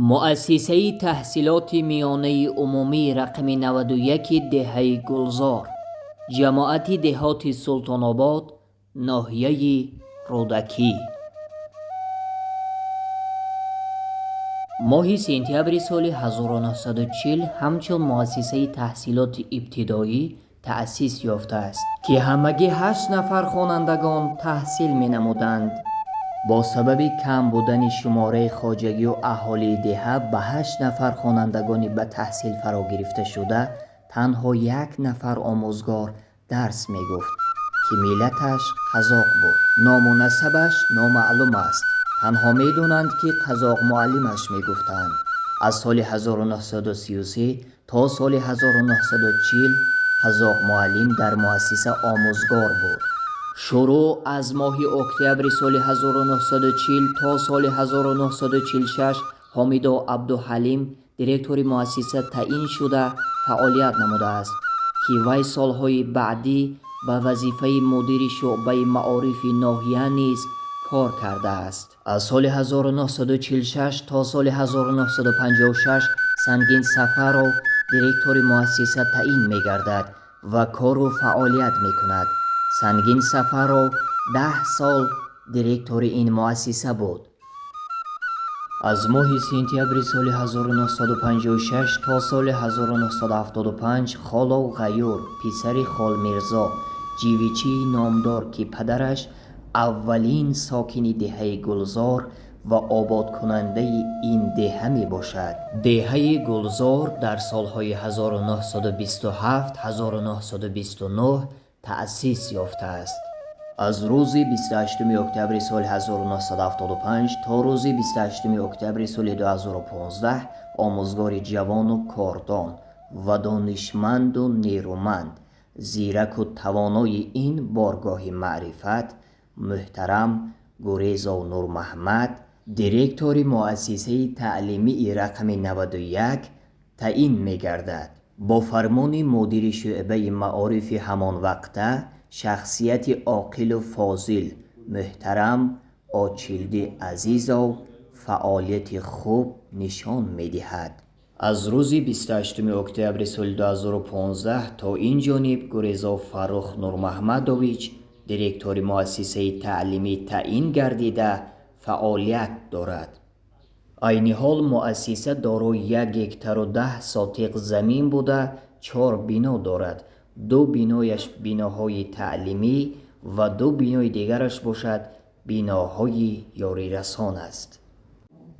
Муассисаи таҳсилоти миёнаи умумии рақами 91 деҳаи Гулзор, ҷамоати деҳоти Султонобод, ноҳияи Рӯдакӣ. Моҳи сентябри соли 1940 ҳамчун муассисаи таҳсилоти ибтидоӣ таъсис ёфтааст, ки ҳамагӣ ҳашт нафар хонандагон таҳсил менамуданд. Бо сабаби кам будани шумораи хоҷагию аҳолии деҳа ба ҳашт нафар хонандагони ба таҳсил фаро гирифташуда танҳо як нафар омӯзгор дарс мегуфт, ки миллаташ қазоқ буд. Ному насабаш номаълум аст, танҳо медонанд, ки қазоқ муаллимаш мегуфтанд. Аз соли 1933 то соли 1940 қазоқ муаллим дар муассиса омӯзгор буд. Шурӯъ аз моҳи октябри соли 1940 то соли 1946 Ҳомидов Абдуҳалим директори муассиса таъин шуда фаъолият намудааст, ки вай солҳои баъдӣ ба вазифаи мудири шуъбаи маорифи ноҳия низ кор кардааст. Аз соли 1946 то соли 1956 Сангин Сафаров директори муассиса таъин мегардад ва кору фаъолият мекунад. Сангин Сафаров 10 сол директори ин муассиса буд. Аз моҳи сентябри соли 1956 то соли 1975 Холов Ғаюр, писари Холмирзо ҷивичии номдор, ки падараш аввалин сокини деҳаи Гулзор ва ободкунандаи ин деҳа мебошад. Деҳаи Гулзор дар солҳои 1927-1929 таъсис ёфтааст. Аз рӯзи 28 октябри соли 1975 то рӯзи 28 октябри соли 2015 омӯзгори ҷавону кордон ва донишманду нерӯманд, зираку тавонои ин боргоҳи маърифат муҳтарам Гурезов Нурмаҳмад директори муассисаи таълимии рақами 91 таъин мегардад. Бо фармони мудири шӯъбаи маорифи ҳамонвақта, шахсияти оқилу фозил муҳтарам Очилдӣ Азизов фаъолияти хуб нишон медиҳад. Аз рӯзи 28 октябри соли 2015 то ин ҷониб Гурезов Фаррух Нурмаҳмадович директори муассисаи таълимӣ таъин гардида фаъолият дорад. Айни ҳол муассиса дорои 1 гектару 10 сотиқ замин буда, чор бино дорад. Ду бинояш биноҳои таълимӣ ва ду бинои дигараш бошад, биноҳои ёрирасон аст.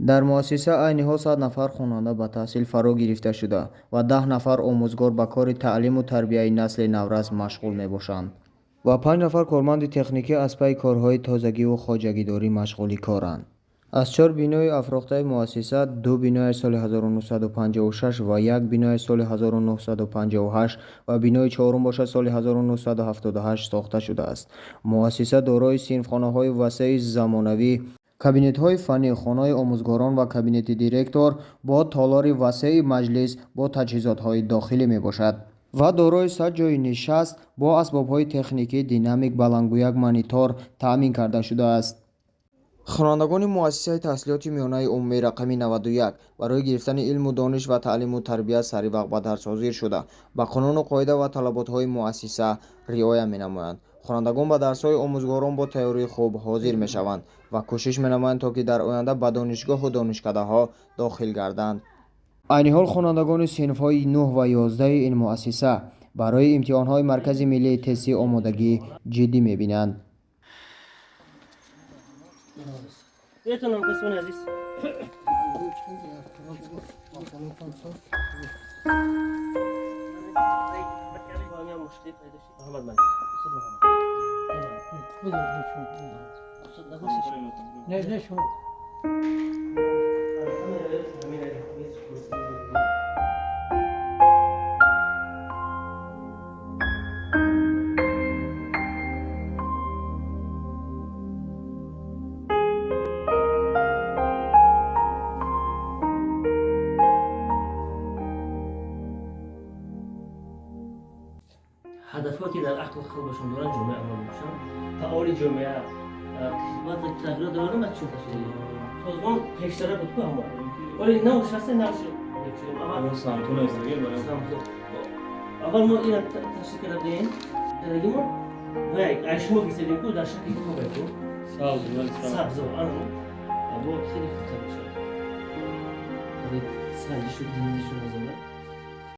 Дар муассиса айни ҳол 100 нафар хонанда ба таҳсил фаро гирифта шуда ва 10 нафар омӯзгор ба кори таълиму тарбияи насли наврас машғул мебошанд ва панҷ нафар корманди техникӣ аз пайи корҳои тозагиву хоҷагидорӣ машғули коранд. Аз чор бинои афрохтаи муассиса ду бинояш соли 1956 ва як бинояш соли 1958 ва бинои чорум бошад, соли 1978 сохта шудааст. Муассиса дорои синфхонаҳои васеи замонавӣ, кабинетҳои фаннӣ, хонаи омӯзгорон ва кабинети директор бо толори васеи маҷлис бо таҷҳизотҳои дохилӣ мебошад ва дорои 100 ҷойи нишаст бо асбобҳои техникӣ, динамик, баландгӯяк, монитор таъмин карда шудааст. Хонандагони муассисаи таҳсилоти миёнаи умумии рақами 91 барои гирифтани илму дониш ва таълиму тарбия сари вақт ба дарс ҳозир шуда, ба қонуну қоида ва талаботҳои муассиса риоя менамоянд. Хонандагон ба дарсҳои омӯзгорон бо тайёрии хуб ҳозир мешаванд ва кӯшиш менамоянд, то ки дар оянда ба донишгоҳу донишкадаҳо дохил гарданд. Айни ҳол хонандагони синфҳои 9 ва 11-и ин муассиса барои имтиҳонҳои Маркази миллии тестӣ омодагии ҷиддӣ мебинанд. Бетонам, касони азиз. Мушкил пайдо шуд. Муҳаммад ман. Устод Муҳаммад. Устод, нагӯшиш. Не, не, шумо. Ҳамин миз курси. Ҳадафҳое, ки дар ақлу қалбашон доранд, ҷомеа амал бошанд, фаъоли ҷомеа тағйирот дорад. Чун созмон пештара буд ку ҳама. Оли навш ҳаста, навш мекушем. Аввал Мо самтон истагӣ барои самто. Аввал мо ина ташкил карда будем. Кардагимо ва ай шумо гирифтем, ку дар шакли китоб ку. Сабз, бале, сабз. Сабз ана бо хеле хубтар мешавад. Барои санҷишу тафтишу назорат.